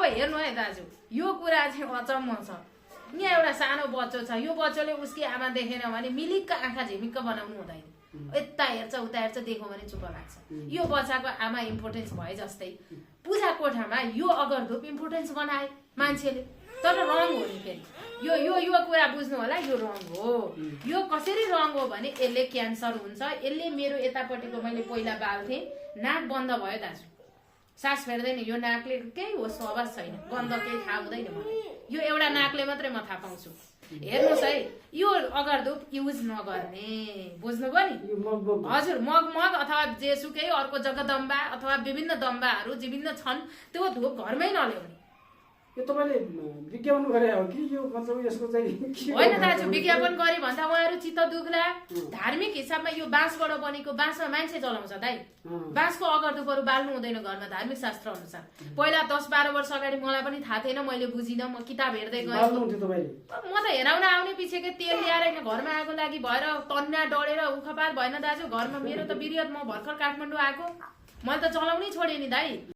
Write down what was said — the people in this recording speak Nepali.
हेर्नु है दाजु, यो कुरा चाहिँ अचम्म छ। यहाँ एउटा सानो बच्चो छ, यो बच्चोले उसकी आमा देखेन भने मिलिक्क आँखा झिमिक्क बनाउनु हुँदैन, यता हेर्छ उता हेर्छ, देख्यो भने चुप लाग्छ। यो बच्चाको आमा इम्पोर्टेन्स भए जस्तै पूजा कोठामा यो अगरधुप इम्पोर्टेन्स बनाए मान्छेले, तर रङ हो नि फेरि। यो यो यो कुरा बुझ्नु होला, यो रङ हो। यो कसरी रङ हो भने यसले क्यान्सर हुन्छ, यसले मेरो यतापट्टिको मैले पहिला बाल्थेँ, नाक बन्द भयो दाजु, सास फेर्दैन, यो नाकले केही होस् आवाज छैन, गन्ध केही थाहा हुँदैन मलाई, यो एउटा नाकले मात्रै म थाहा पाउँछु। हेर्नुहोस् है, यो अगरधुप युज नगर्ने, बुझ्नुभयो नि? हजुर, मग मग अथवा जेसुकै अर्को जगदम्बा अथवा विभिन्न दम्बाहरू विभिन्न छन्, त्यो धुप घरमै नल्याउने। यो तपाईले विज्ञापन गरे हो कि यो मतलब यसको चाहिँ होइन दाजु, विज्ञापन गरे भन्दा उहाँहरू चित्त दुख्ला। धार्मिक हिसाबमा यो बाँसबाट बनेको, बाँसमा मान्छे जलाउँछ दाइ, बाँसको अगरधुपहरू बाल्नु हुँदैन घरमा धार्मिक शास्त्र अनुसार। पहिला 10-12 वर्ष अगाडि मलाई पनि थाहा थिएन, मैले बुझिनँ, म किताब हेर्दै गएँ। म त हेराउन आउने पिछेकै तेल ल्याएर घरमा आगो लागि भएर तन्ना डढेर उखपात भएन दाजु घरमा। मेरो त बिरियत, म भर्खर काठमाडौँ आएको, मैले त चलाउनै छोडेँ नि दाइ।